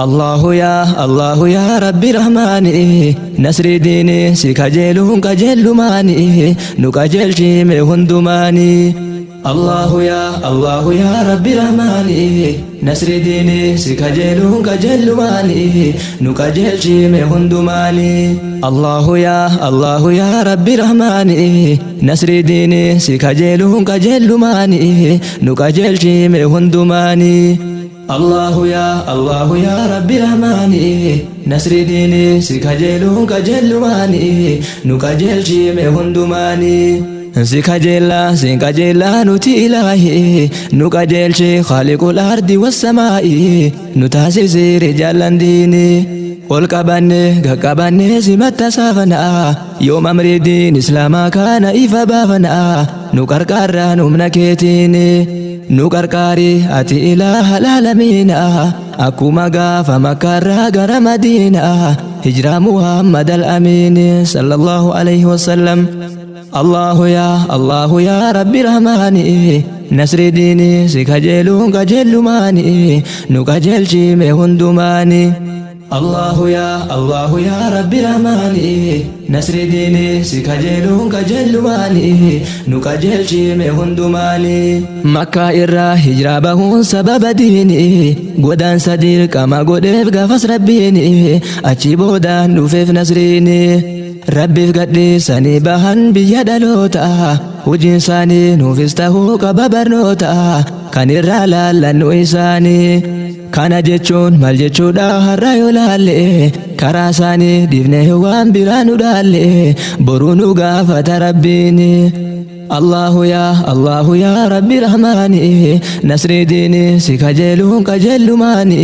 Allahu yaa Allahu yaa Rabbi Rahmaani, nasri diini si kajeeluun qajeellumaani, nu qajeelchime hundumaani. Allahu yaa Allahu yaa Rabbi Rahmaani, nasri diini si kajeeluun qajeellumaani, nu qajeelchime hundumaani. Allahu yaa Allahu yaa Rabbi Rahmaani, nasri diini si kajeeluun qajeellumaani, nu qajeelchime hundumaani. Allahu yaa Allahu yaa Rabbi Rahmaani, nasri diini si kajeeluun qajeellumaani, nu qajeelchime hundumaani. Si kajeellaa si qajeellaa nuti ilaahi, nu qajeelchi khaaliqul ardi wassamaa'i, nu taasisi rijaalan diini. Ol qabanne qaqqabanne simatta saafanaa, yoom amri diin islaamaa kana ifa baafanaa, nu qarqaarraan humna keetiini. Nu qarqaari ati ilaaha laalamiina, akkuma gaafa Makkaarraa gara Madiinaa hijraa Muhammad al-Amiin sallallahu alayhi wasallam. Allahu yaa Allahu yaa Rabbi Rahmaani, nasri diini si kajeeluun qajeellumaani, nu qajeelchime hundumaani. Allahu yaa Allahu yaa Rabbi Rahmaani, nasri diini si kajeeluun qajeellumaani, nu qajeelchime hundumaani. Makkaa irraa hijraa bahuun sababa diini, godaansa dirqama godheef gaafas Rabbiini, achi boodaan dhufeef nasriini. Rabbiif gadhiisanii bahan biyya dhaloota, hojiin isaanii nuufis tahuu qaba barnoota, kan irraa laallannu isaanii. Kana jechuun maal jechuudha har'a yoo laalle, karaa isaanii dhiifnee waan biraa nu dhaalle, boruu nu gaafata Rabbiini. Allahu yaa Allahu yaa Rabbi Rahmaani, nasri diini si kajeeluun qajeellumaani,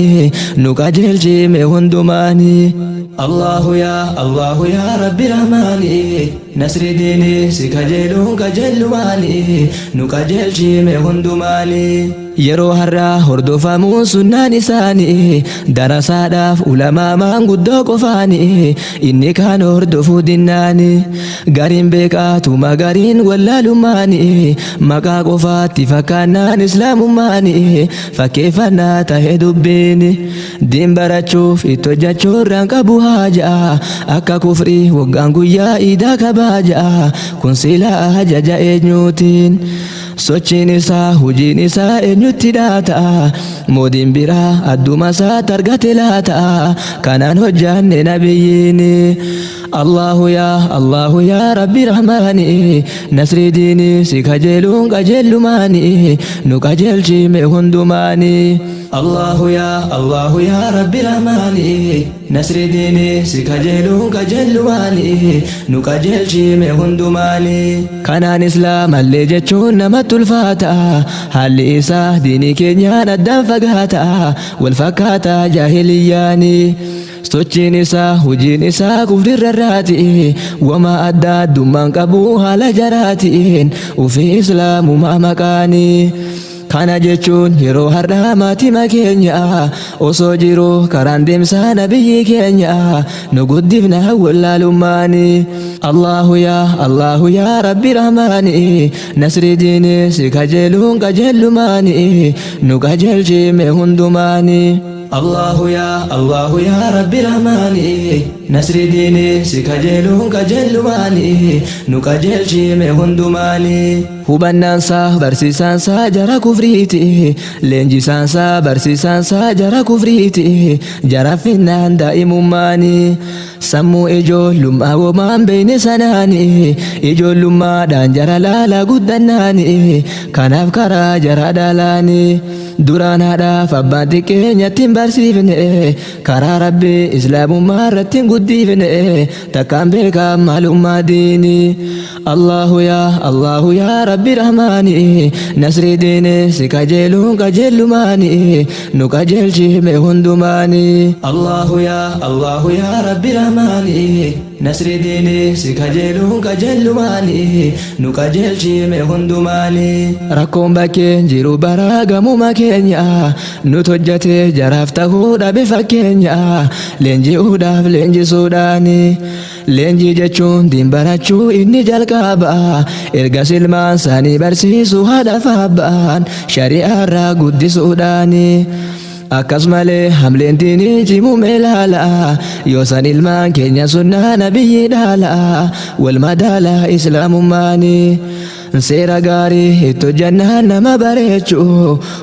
nu qajeelchime hundumaani. Allahu yaa Allahu yaa Rabbi Rahmaani, nasri diini si kajeeluun qajeellumaani, nu qajeelchime hundumaani. Yeroo har'aa hordofamuun sunnaan isaanii, darasaadhaaf ulamaa maanguddoo qofaani, inni kaan hordofuu dinnaani. Gariin beekaatuma gariin wallaalummaani, maqaa qofaatti fakkaannaan islaamummaani, fakkeeffannaa tahe dubbiini. Diin barachuuf itti hojjechuu irraan qabu haajaa, akka kufrii waggaan guyyaa iidaa kabaaja, kun silaa ajaja eenyuutiin? Sochiin isaa hojiin isaa eenyutti dhaata? Mootiin biraa adduma isaa targate laata? Kanaan hojjanne nabiyyiini. Allahu yaa Allahu yaa Rabbi Rahmaani, nasri diini si kajeeluun qajeellumaani, nu qajeelchime hundumaani. Allahu yaa Allahu yaa Rabbi Rahmaani, nasri diini si kajeeluun qajeellumaani, nu qajeelchime hundumaani. Kanaan islaamallee jechuun namatti ulfaata, haalli isaa diinii keenyaan addaan fagaata, wal fakkaata jaahiliyyaani. Sochiin isaa hojiin isaa kufrirra irraati, wama adda addummaan qabu haala jaraatiin, ufii islaamumaa maqaani. Kana jechuun yeroo har'aa maatima keenya osoo jiru karaan deemsaa nabiyyi keenya, nu guddifna wallaalummaani. Allahu yaa Allahu yaa Rabbi Rahmaani, nasri diini si kajeeluun qajeellumaani, nu qajeelchime hundumaani. Allahu yaa Allahu yaa Rabbi Rahmaani, nasri diini si kajeeluun qajeellumaani, nu qajeelchime hundumaani. Hubannaansaa barsiisaansaa jara kufriiti, leenjisaansaa barsiisaansaa jara kufriiti, jara finnaan daa'imummaani. Sammuu ijoollummaa womaan beeyne sanaani, ijoollummaadhaan jara laalaa guddannaani, kanaaf karaa jara dhalaani. Duraan haadhaaf abbaan xiqqeenyatti hin barsiifne, karaa Rabbii islaamummaa irratti hin guddifne, takkaan beekaa maalummaa diini. Allahu yaa Allahu yaa Rabbi Rahmaani, nasri diini si kajeeluun qajeellumaani, nu qajeelchime hundumaani. Allahu yaa Allahu yaa Rabbi Rahmaani, nasri diini si kajeeluun qajeellumaani, nu qajeelchime hundumaani. Rakkoon bakkeen jiru baraa gamuma keenya, nu hojjate jaraaf tahuu dhabe fakkeenya, leenji'uudhaaf leenjisuudhaani. Leenjii jechuun diin barachuu inni jalqaba, ergas ilmaan isaanii barsiisuu haadhaaf abbaan shari'aarraa guddisuudhaani. Akkas malee hamleen diinii cimuu meelaala, yoosan ilmaan keenya sunnaa nabiyyi dhaala, wal madaala islaamummaani. Seera gaarii itti hojjannaan nama bareechu,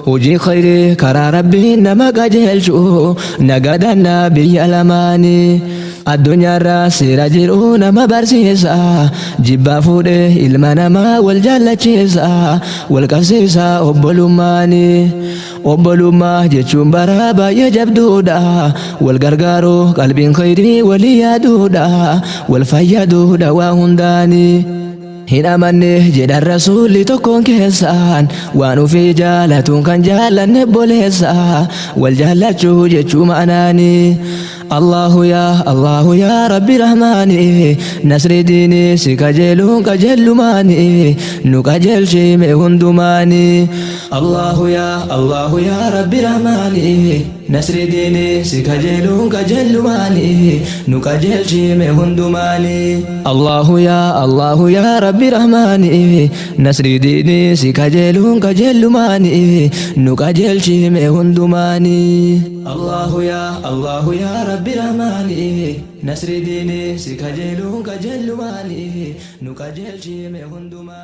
hojii khayrii karaa rabbiin nama qajeelchu, nagadanna biyya lamaani. Addunyaarraa seera jiru nama barsiisa, jibbaa fuudhee ilma namaa wal jaallachiisa, wal qabsiisa obbolummaani. Obbolummaa jechuun bara baay'ee jabduudha, wal gargaaruu qalbiin khayrii walii yaaduudha, wal fayyaduudha waa hundaani. Hin amanne jedhan rasuulli tokkoon keessaan, waan ufii jaalatuun kan jaallanne obboleessa, wal jaallachuu jechuu ma'anaani. Allahu yaa Allahu yaa Rabbi Rahmaani, nasri diinii si kajeeluun qajeellumaani, nu qajeelchi mee hundumaani. Allahu yaa Allahu yaa Rabbi Rahmaani, nasri diinii si kajeeluun qajeellumaani, nu qajeelchi mee hundumaani. Allahu yaa Allahu yaa Rabbi Rahmaani, nasri diinii si kajeeluun qajeellumaani, nu qajeelchi mee hundumaani. Allahu yaa Allahu yaa Rabbi Rahmaani, nasri diinii si kajeeluun qajeellumaani, nu qajeelchi mee hundumaani.